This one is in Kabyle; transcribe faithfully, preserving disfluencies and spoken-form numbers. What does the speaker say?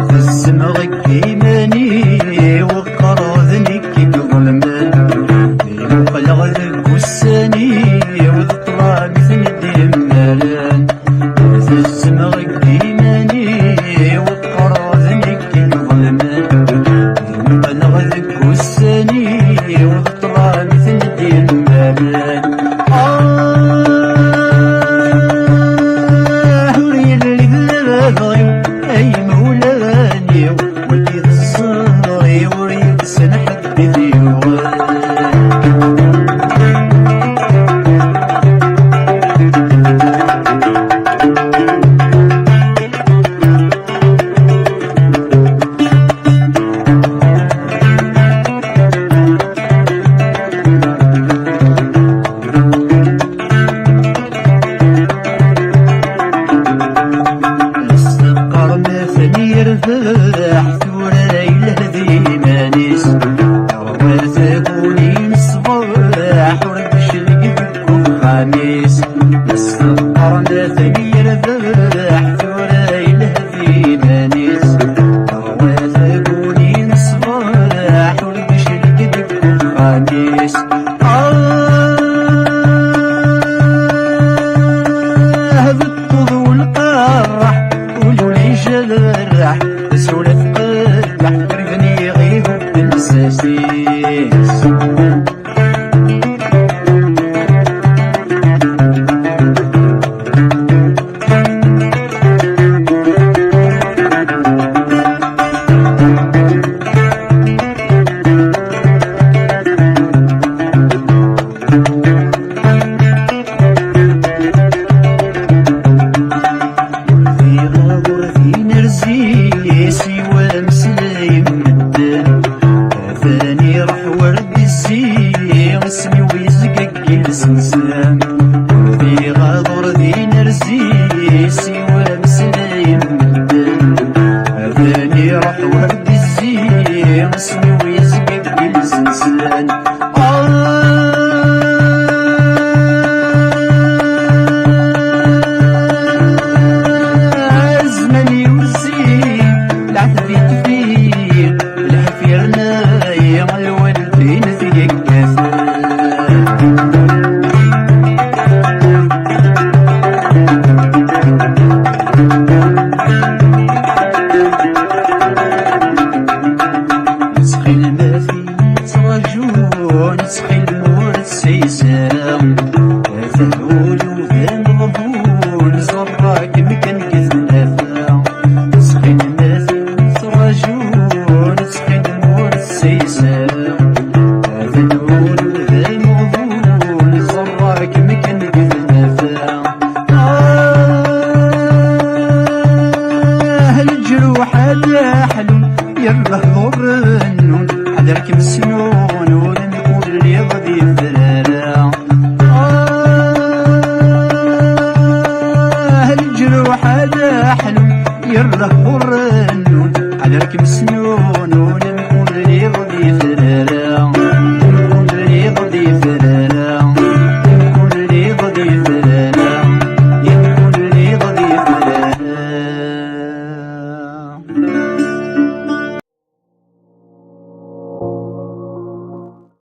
Tezmeɣ deg iman-iw, qqareɣ d nekk i iḍelmen. Muqleɣ deg ussan-iw, d ṭṭlam i ten-id-yemmalen. Tezmeɣ deg iman-iw, qqareɣ d nekk i iḍelmen. Muqleɣ deg ussan-iw, d ṭṭlam i ten-id-yemmalen. Ah, ur yelli d lebɣi-w, ay imawlan-iw, wagi d ẓẓher-iw, ur yegsen ḥedd i t-yuɣen. Nesqer ma ten-yerbeḥ, tura yelha d iman-is. Yerwa taguni n ṣṣbeḥ, ur d-iclig deg uxxam-is. Nesqer ma ten-yerbeḥ,